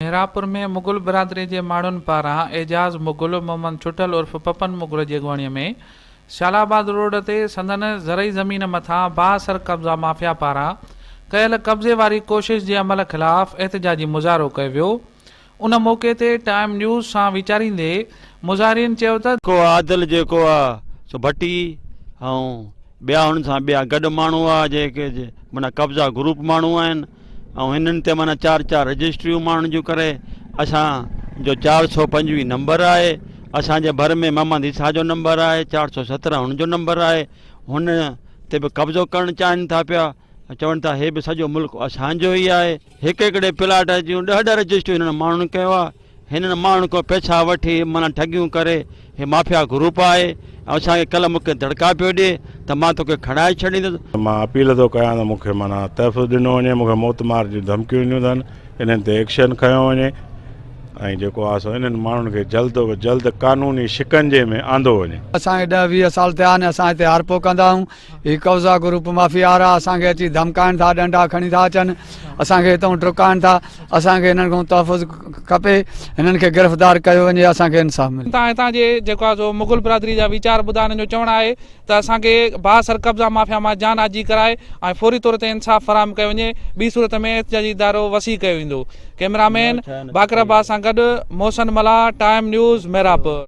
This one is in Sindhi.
محرابپور ۾ مغل برادري جي ماڻهن پاران اعجاز مغل، محمد ڇٽل عرف پپن مغل جي اڳواڻي ۾ شال آباد روڊ تي سندن زرعي زمين مٿان بااثر قبضا مافيا پاران ڪيل قبضي واري ڪوشش جي عمل خلاف احتجاجي مظاهرو ڪيو ويو ان موقعي تي ٽائيم نيوز سان ويچاريندي مظاهرين چيو ته. ڪو عادل جيڪو آ سو ڀٽي ۽ ٻيا هن سان ٻيا گڏ ماڻهو آ جيڪي معنيٰ قبضا گروپ ماڻهو آهن ۽ هنن تي معنيٰ چار چار رجسٽريون ماڻهن جون ڪري اسان جو 425 نمبر آهي اسان جي ڀر ۾ محمد عيسيٰ جو نمبر آهي 417 هن جو نمبر آهي هن تي به قبضو ڪرڻ چاهين ٿا پيا چون ٿا هي به سڄو ملڪ اسان جو ئي آهي. هڪ هڪڙي پلاٽ جون ڏهه ڏهه رجسٽريون هنن ماڻهن ڪيو آهي. هنن ماڻهن کان پئسا وٺي معنيٰ ٺڳيون ڪري هي مافيا گروپ آهي ۽ اسان کي ڪلهه مون کي دڙڪا پيو ڏي ته مان توکي کڻائي ڇڏيندس. مان اپيل ٿو ڪيان ته مون کي معنيٰ تحفظ ڏنو وڃي مون کي موت مار جون ڌمڪيون ڏنيون اٿن انهن تي ايڪشن کنيو وڃي ۽ جيڪو آهي سو انهن ماڻهن کي جلد و جلد قانوني شڪنجي ۾ آندو وڃي. اسان کي ڏهه 20 سال ٿيا آهن اسان هتي هارپو ڪندا آهيون هي قبضا گروپ مافيا وارا اسان کي اچي ڌمڪائن ٿا ڏنڊا کڻي ٿا اچن اسان کي هتان ڊڪائن ٿا اسان کي هنن کان تحفظ کپي هنن کي گرفتار ڪيو وڃي اسان کي انصاف ملي. تان هتان جي جيڪو آهي سو مغل برادري جا ويچار ٻڌا هنن جو چوڻ آهي ته اسان کي بااثر قبضا مافيا مان جان آجي ڪرائي ۽ فوري طور تي انصاف فراهم ڪيو وڃي ٻي صورت ۾ احتجاجي دائرو وسيع ڪيو ويندو ڪئميرا مين باقر عباس سان گڏ محسن ملاح ٽائيم نيوز محرابپور.